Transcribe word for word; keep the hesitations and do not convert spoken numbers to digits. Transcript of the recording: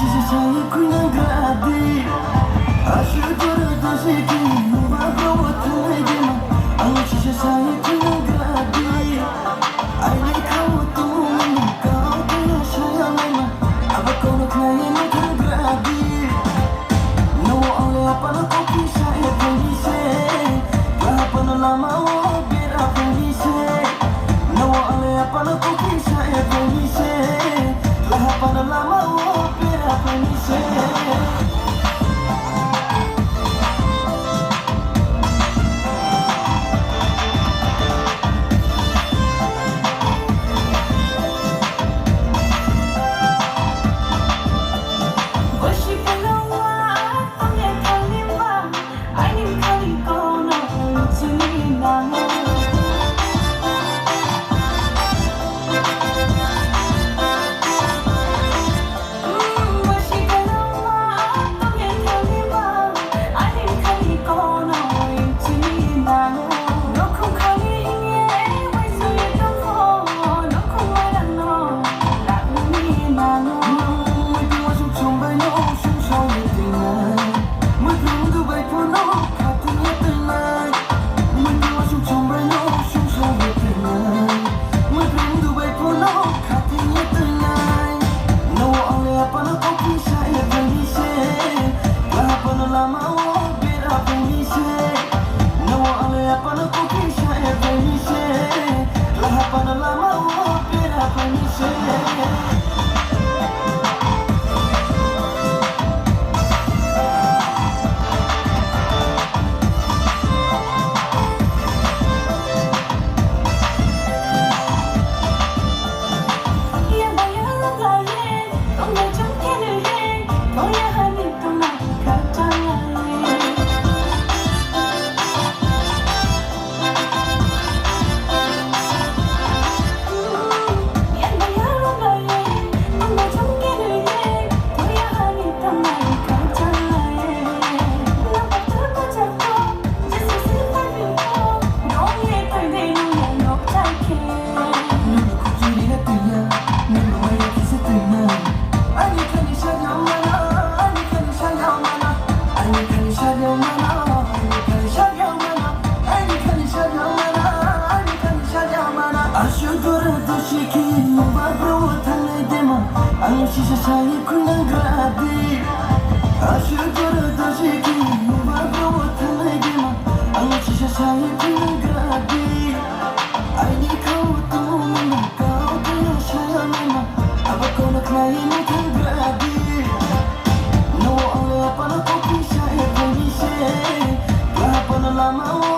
Sisa sai khwna gradi. Aswk doro dosi ki nungba bro thangnai dema. Ang sisa sai khwna gradi. Aini khamu tumu mani kau tena saya naima. Aba kono khnai mani gradi. Nowo ale apana kopi sa e phaini se. Lahapana lama o bera phaini se. Nowo ale apana kopi sa e phaini se. Lahapana lama o bera phaini se. Nowo ale apana kopi sa e phaini se. Lahapana lama o bera phaini se. Nowo ale apana kopi sa e phaini se. Lahapana lama o bera phaini se. Aswk doro dosi ki nungba bro thangnai dema. Ang sisa sai khwna gradi. Aswk doro dosi ki nungba bro thangnai dema. Ang sisa sai khwna gradi. Aini khau tumu mano kau kaya saya mano. Aba kono khnai mano gradi. Nowo ale apana kopi sa e phaini se. Lahapana lama o